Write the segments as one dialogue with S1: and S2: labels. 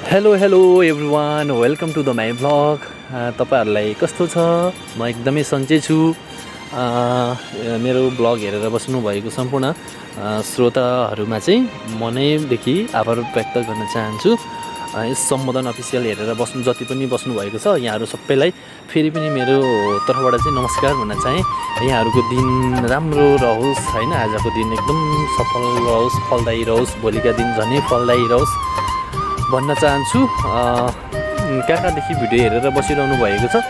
S1: Hello everyone, welcome to the my vlog. तपाईहरुलाई कस्तो छ? म एकदमै सन्चै छु। मेरो भ्लग हेरेर बस्नु भएको सम्पूर्ण श्रोताहरुमा चाहिँ मनैदेखि आभार व्यक्त गर्न चाहन्छु। यस सम्बोधन अफिसियल हेरेर बस्नु जति पनि बस्नु भएको छ यहाँहरु सबैलाई फेरि पनि मेरो तर्फबाट चाहिँ नमस्कार भन्न चाहे। यहाँहरुको दिन राम्रो रहोस् हैन, आजको दिन एकदम सफल रहोस्, फलदायी रहोस्, भोलिका दिन झनै फलदायी रहोस् भन्न चाहन्छु। कहाँदेखि भिडियो हेरेर बसिरहनु भएको छ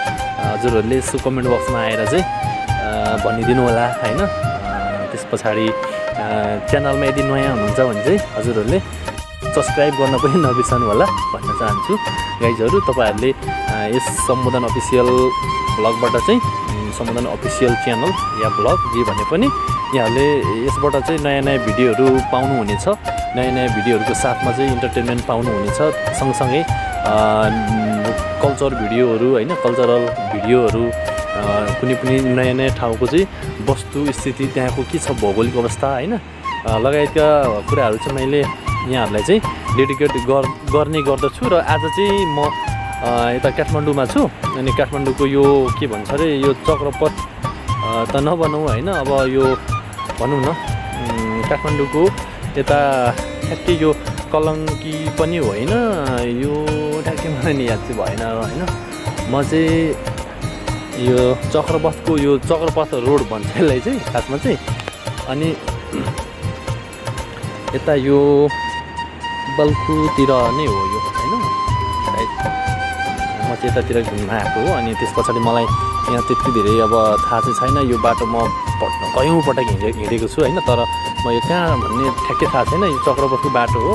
S1: हजुरहरूले यसो कमेन्ट बक्समा आएर चाहिँ भनिदिनु होला हैन। त्यसपछि च्यानलमा यदि नयाँ हुनुहुन्छ भने चाहिँ हजुरहरूले सब्स्क्राइब गर्न पनि नबिर्सनु होला भन्न चाहन्छु। गाइजहरु, तपाईहरुले यस सम्बोधन अफिसियल भ्लगबाट चाहिँ सम्बोधन अफिसियल च्यानल या भ्लग जे भने पनि यहाँले यसबाट चाहिँ नयाँ भिडियोहरु पाउनु हुनेछ। नयाँ भिडियोहरुको साथमा चाहिँ इन्टरटेनमेन्ट पाउनु हुनेछ। सँगसँगै कल्चर भिडियोहरु हैन, कल्चरल भिडियोहरु, कुनै पनि नयाँ ठाउँको चाहिँ वस्तु स्थिति, त्यहाँको के छ भौगोलिक अवस्था हैन लगायतका कुराहरु चाहिँ मैले यहाँहरुलाई चाहिँ डेडिकेट गर्ने गर्दछु। र आज चाहिँ म यता काठमाडौँमा छु। अनि काठमाडौँको यो के भन्छ रे, यो चक्रपथ त नभनौँ हैन, अब यो भनौँ न काठमाडौँको यता ठ्याक्कै यो कलङ्की पनि होइन, यो ठ्याक्कै मलाई नि याद चाहिँ भएन हैन। म चाहिँ यो चक्रपथको यो चक्रपथ रोड भन्छ यसलाई चाहिँ खासमा चाहिँ। अनि यता यो बल्खुतिर नै हो यो हैन, सायद म चाहिँ यतातिर घुम्न आएको हो। अनि त्यस पछाडि मलाई यहाँ त्यति धेरै अब थाहा चाहिँ छैन। यो बाटो म कयौँ पटक हिँडेको छु हैन, तर म यो कहाँ भन्ने ठ्याक्कै थाहा छैन। यो चक्रपथको बाटो हो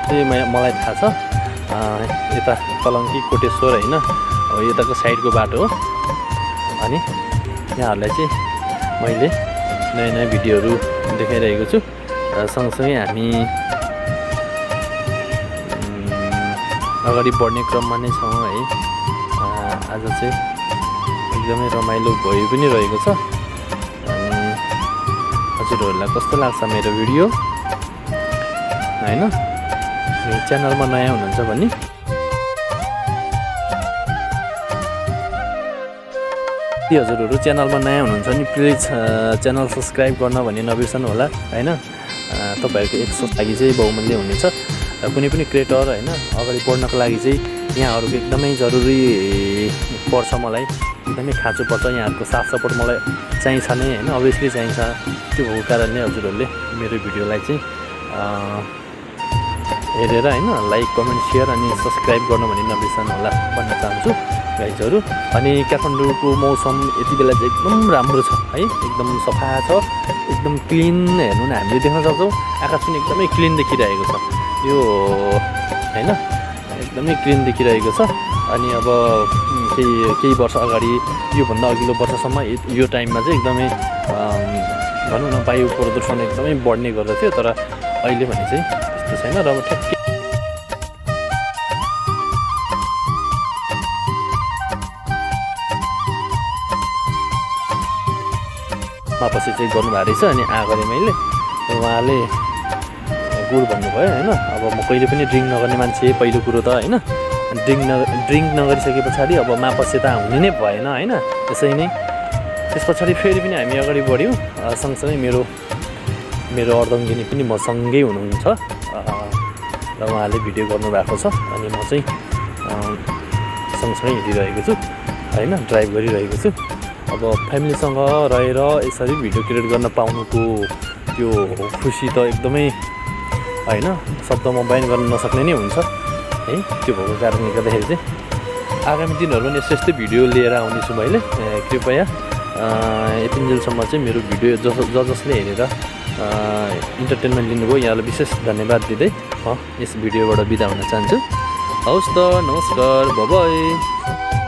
S1: चाहिँ मलाई थाहा छ। यता कलङ्की कोटेश्वर हैन, अब यताको साइडको बाटो हो। अनि यहाँहरूलाई चाहिँ मैले नयाँ भिडियोहरू देखाइरहेको छु। र सँगसँगै हामी अगाडि बढ्ने क्रममा नै छौँ है। आज चाहिँ एकदमै रमाइलो भइ पनि रहेको छ। अनि हजुरहरूलाई कस्तो लाग्छ मेरो भिडियो हैन? च्यानलमा नयाँ हुनुहुन्छ भने यदि हजुरहरू च्यानलमा नयाँ हुनुहुन्छ भने प्लिज च्यानल सब्स्क्राइब गर्न भन्ने नबिर्सनु होला हैन। तपाईहरुको एक सोच लागि चाहिँ बहुमूल्य हुनेछ। कुनै पनि क्रिएटर हैन अगाडि बढ्नको लागि चाहिँ यहाँहरुको एकदमै जरुरी पर्छ। मलाई एकदमै खाँचो पर्छ, यहाँहरुको साथ सपोर्ट मलाई चाहिन्छ नै हैन, अभियसली चाहिन्छ। त्यो भएको कारणले हजुरहरूले मेरो भिडियोलाई चाहिँ हेरेर हैन लाइक, कमेन्ट, शेयर अनि सब्स्क्राइब गर्न भने नबिर्सनु होला भन्न चाहन्छु गाइजहरु। अनि काठमाडौँको मौसम यति बेला चाहिँ एकदम राम्रो छ है, एकदम सफा छ, एकदम क्लिन। हेर्नु न, हामीले देख्न सक्छौँ आकाश पनि एकदमै क्लिन देखिरहेको छ यो हैन, एकदमै क्लिन देखिरहेको छ। अनि अब केही वर्ष अगाडि योभन्दा अघिल्लो वर्षसम्म यो टाइममा चाहिँ एकदमै भनौँ न वायु प्रदूषण एकदमै बढ्ने गर्दथ्यो। तर अहिले भने चाहिँ त्यस्तो छैन। र अब ठ्याक्कै मापसी चाहिँ गर्नुभएको रहेछ। अनि आगरे मैले उहाँले गुड भन्नुभयो हैन। अब म कहिले पनि ड्रिङ्क नगर्ने मान्छे पहिलो कुरो त हैन। ड्रिङ्क नगरिसके पछाडि अब मापसे त हुने नै भएन हैन। त्यसै नै त्यस पछाडि फेरि पनि हामी अगाडि बढ्यौँ। सँगसँगै मेरो अर्धङ्गिनी पनि मसँगै हुनुहुन्छ र उहाँले भिडियो गर्नुभएको छ। अनि म चाहिँ सँगसँगै हिँडिरहेको छु हैन, ड्राइभ गरिरहेको छु। अब फ्यामिलीसँग रहेर यसरी भिडियो क्रिएट गर्न पाउनुको त्यो खुसी त एकदमै हैन शब्दमा बयान गर्न नसक्ने नै हुन्छ है। त्यो भएको कारणले गर्दाखेरि चाहिँ आगामी दिनहरुमा यस्तो यस्तै भिडियो लिएर आउनेछु मैले। कृपया यतिन्जेलसम्म चाहिँ मेरो भिडियो जसले हेरेर इन्टरटेनमेन्ट लिनुभयो यहाँलाई विशेष धन्यवाद दिँदै म यस भिडियोबाट बिदा हुन चाहन्छु। हवस् त, नमस्कार, बाइ बाइ।